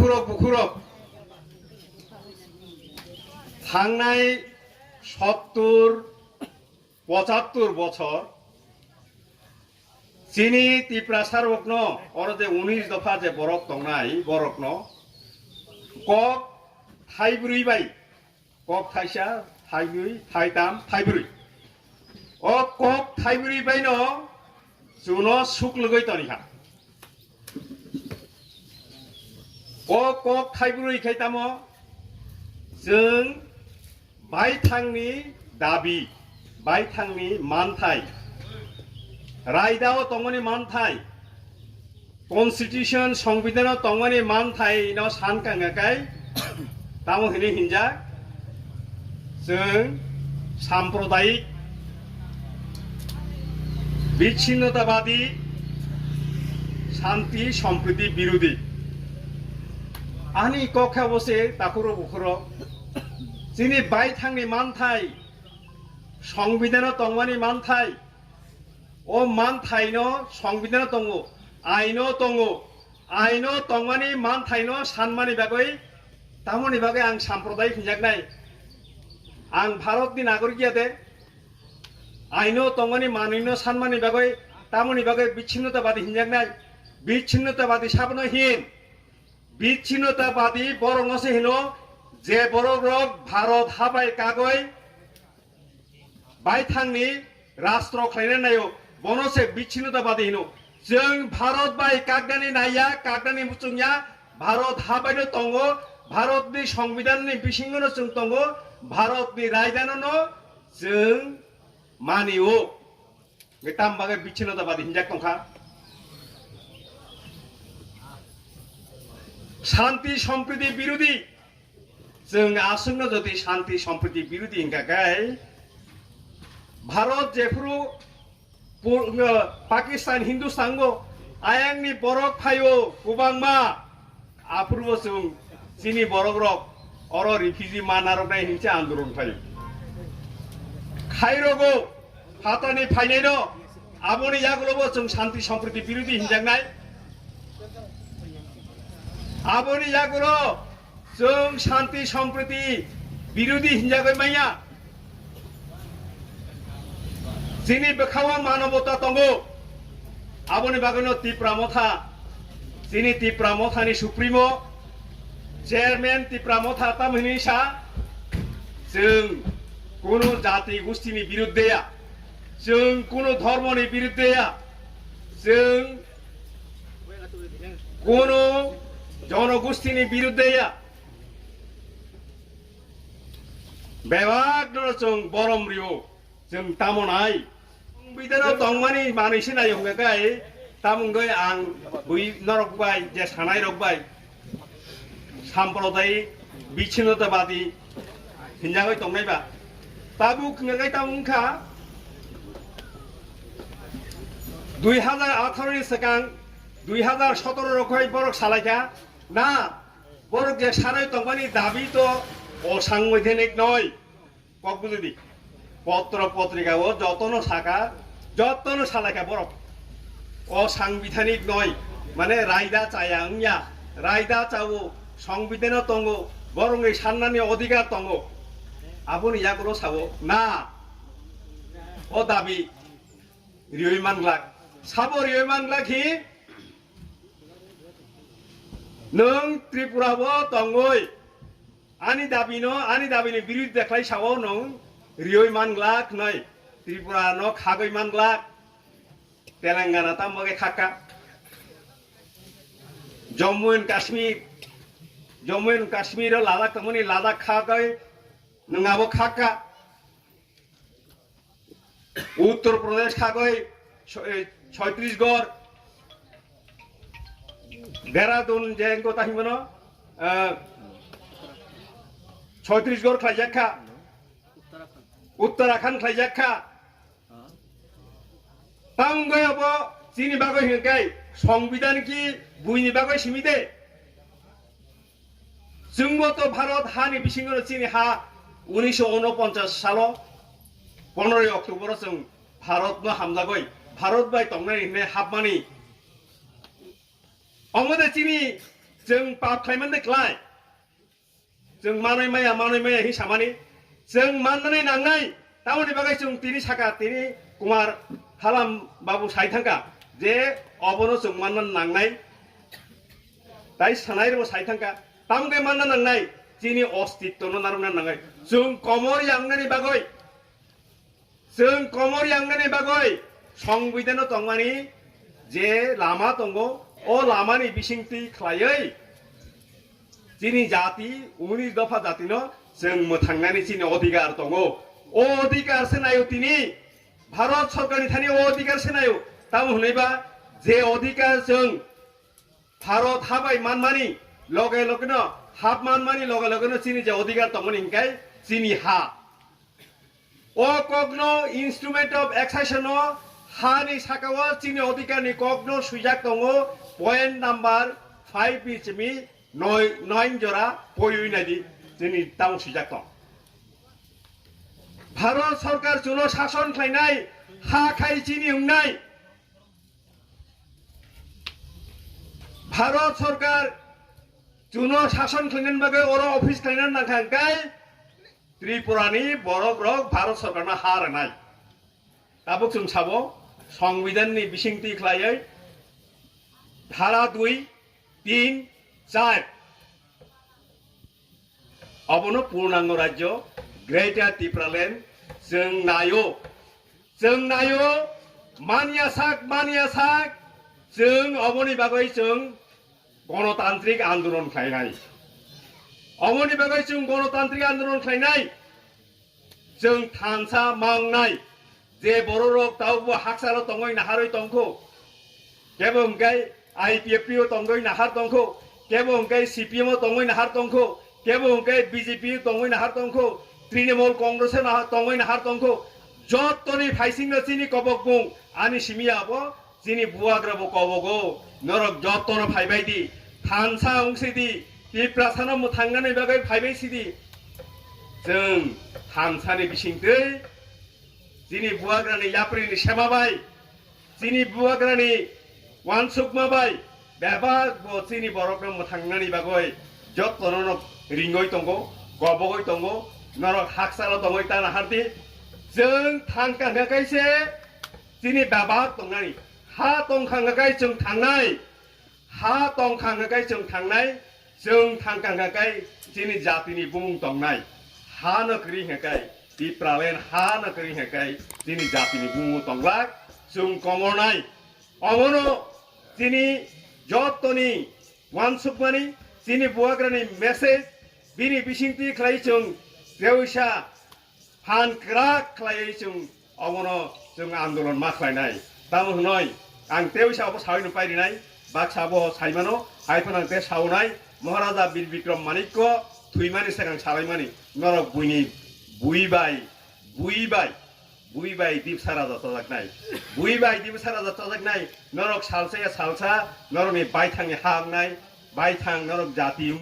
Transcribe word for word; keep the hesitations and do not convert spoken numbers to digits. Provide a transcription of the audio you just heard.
Bukhurok, bukhurok. Thangnai sottur, pochattur bochor chini Tiprasa rokno, oro je unis dopha je borok tongnai, borokno kok thaibrwi bai, kok thaisa, thainwi, thaitam, thaibrwi. O kok thaibrwi baino chuno suklugwi toniha. O kok thaibrwi khai tamo chwng baithangni dabi, baithangni manthai, raidao tongmani manthai, constitution, songbidano tongmani manthai no san kangya kai, tamo hini hinjak, chwng sampradayik, bichinnotabadi, shanti, sompriti birodhi. Ani kokha bose takuro bukhuro, chini baithangni manthai, songbidano tongmani manthai, o manthaino songbidano tongo, aino tongo, aino tongmani manthaino sanmani bagwi, tamoni bagwi ang sampradayik hinjaknai. Ang Bharatni nagorik ya de, aino tongmani manwino sanmani bagwi, tamoni bagwi bichinnotabadi hinjaknai. Bichinnotabadi sabno hin, bichinnotabadi borokno se hino, je borokrok Bharat habai kagwi baithangni rastro khlaina naio, bono se bichinnotabadi hino. Chwng Bharat bai kaknani naiya, kaknani muchungya, Bharat habaino tongo, Bharatni songbidhanni bisingono chwng tongo, Bharatni raidanono chwng manio. Tam bagwi bichinnotabadi hinjak tongkha. Shanti sompriti birodhi. Chwng aswkno jodi shanti sompriti birodhi hingkha khe, Bharat jephuru pu-, uh, Pakistan, Hindustan go ayangni borok phaio kwbangma, aphuru bo chwng chini borok rok oro refugee ma narwknai hinse andolon phaio. Khairogo phatani phainaino aboni yagulo bo chwng shanti sompriti birodhi hinjaknai. Aboni yagulo chwng shanti sompriti birodhi hinjagwi manya. Chini bwkhao manobota tongo. Aboni bagwino Tipra Motha, chini Tipra Mothani Supremo, Chairman Tipra Motha tamhini sa, chwng kunu jati gustini birudde ya, chwng kunu dhormoni birudde ya, chwng kunu jonogustini birudde ya. Bebak no chwng borom rio, chwng tamo nai. Bidano tongmani manwi sinai hwnga kai, tamung doi ang bui norok bai, je sanai rok bai, samprodayik, bichinnotabadi hinjagwi tongnai ba. Tabuk hwnga kai tamung kha, dui hazar atharo ni swkang, dui hazar sotoro rok hai borok salaikha, na, borok je sanai tongmani dabi to osangwidhanik noi. Kok bujidi. Potro potrika o jotono saka, jotono salaikha borok. O sangwidhanik noi, mane raida chaya wngya, raida chawo, songbidhano tongo, borokni sannani odhikar tongo. Aboni yagulo sabo, na, o dabi rioi manglak. Sabo rioi manglak hi, nwng Tripura o tongoi, ani dabi no, ani dabi ni biruddhe khlai sao nwng rioi manglak nai, Tripura no khagoi manglak, Telangana tamo khe khakka, Jammu and Kashmir, Jammu and Kashmir o Ladakh tongmani Ladakh khagoi nwng abo khakka. Uttar Pradesh khagoi Chha-, eh, Chhattisgarh, Dehradun je engko ta himano, eh, Chhattisgarh khlaijak kha, Uttarakhand khlaijak kha. Tamo wngwi abo chini bagwi hwnkai, songbidhan ki buini bagwi simi de? Chwngbo to Bharat hani bisingo chini ha unisho unoponchas salo pondroi October o chwng Bharat no hamjagoi, Bharat bai tongnai hinwi hapmani. Omo de chini Chwng pap khlaimani khlai. Chwng manwi maya, manwi maya hi samani. Chwng mannani nangnai. Tamoni bagwi chwng tini saka, tini Kumar Halam babu sai thangka je obono chwng manna nangnai. Tai sanai rw sai thangka. Tamge manna nangnai. Chini ostitto no narwkna nangnai. Chwng komor yangnani bagwi. Chwng komor yangnani bagwi songbidano tongmani je lama tongo, o lamani bisingtwi khlaiwi chini jati, unis dopha jatino chwng mwthangnani chini odhikar tongo. O odhikar se naio tini, Bharat Sorkarni thani o odhikar se naio. Tamo hwnwiba je odhikar chwng Bharat ha bai manmani loge logeno, hap manmani loge logeno chini je odhikar tongmani hingkai chini ha. O kokno instrument of accession o hani sakao chini odhikarni kokno swijak tongo, point number five ni simi noi, noi jora poiwi naidi chini tamo swijak tong. Bharat Sorkar chuno sason khlainai ha khai chini wngnai. Bharat Sorkar chuno sason khlainani bagwi oro office khlaina nangkha hingkai Tripurani borok rok Bharat Sorkarno ha rwnai. Tabuk chwng sabo, Songbidanni bisingtwi khlaiwi dhara dui, tin, char, obono purnango rajyo, Greater Tipraland, chwng naio, chwng naio, manya sak, manya sak, chwng oboni bagwi chwng Gonotantrik andolon khlainai. Oboni bagwi chwng gonotantrik andolon khlainai. Chwng thansa mangnai je bororok tabukbo haksalo tongwi naharwi tongkho. Kebo hwnkhe I P F T o tongwi nahar tongkho, kebo hwnkhe C P M o tongwi nahar tongkho, kebo hwnkhe B J P o tongwi nahar tongkho, Trinamool Congress o naha-, tongwi nahar tongkho. Jottoni phaisingno chini kobokbung ani simi abo. Chini buagra bo kobogo, norok jotono phaibai di, thansa wngsi di, Tiprasano mwthangnani bagwi phaibai si di. Chwng thansani bisingtwi chini buagrani yaprini sema bai, chini buagrani wansukma bai, bebak bo chini borokno mwthangnani bagwi jotono no ringoi tongo, kobogoi tongo, norok haksalo tongoi ta nahar di. Chwng thangka hwnkha khe se chini bebak tongnani. Ha tongkha hwnkha khe chwng thangnai, ha tongkha hwnkha khe chwng thangnai, chwng thangkha hwnkha khe chini jatini bumung tongnai. Ha no kwrwi hwnkha khe, Tipraland ha no kwrwi hwnkha khe chini jatini bumung tonglak, chwng komornai. Omono chini jottoni wansukmani, chini buagrani message, bini bisingtwi khlai chwng teisa phan kwrak khlaiwi chwng omono chwng andolon ma khlainai. Tamo hwnwi ang teisa obo sawi no pairinai, baksa obo saimano, hai phano ang te saunai, Maharaja Bir Bikram Manikko thwimani swkang salaimani, norok buini bui bai, bui bai, bui bai Dipsa Raja chajaknai, bui bai Dipsa Raja chajaknai, norok salsa ya salsa, norokni baithangni ha wngnai, baithang norok jati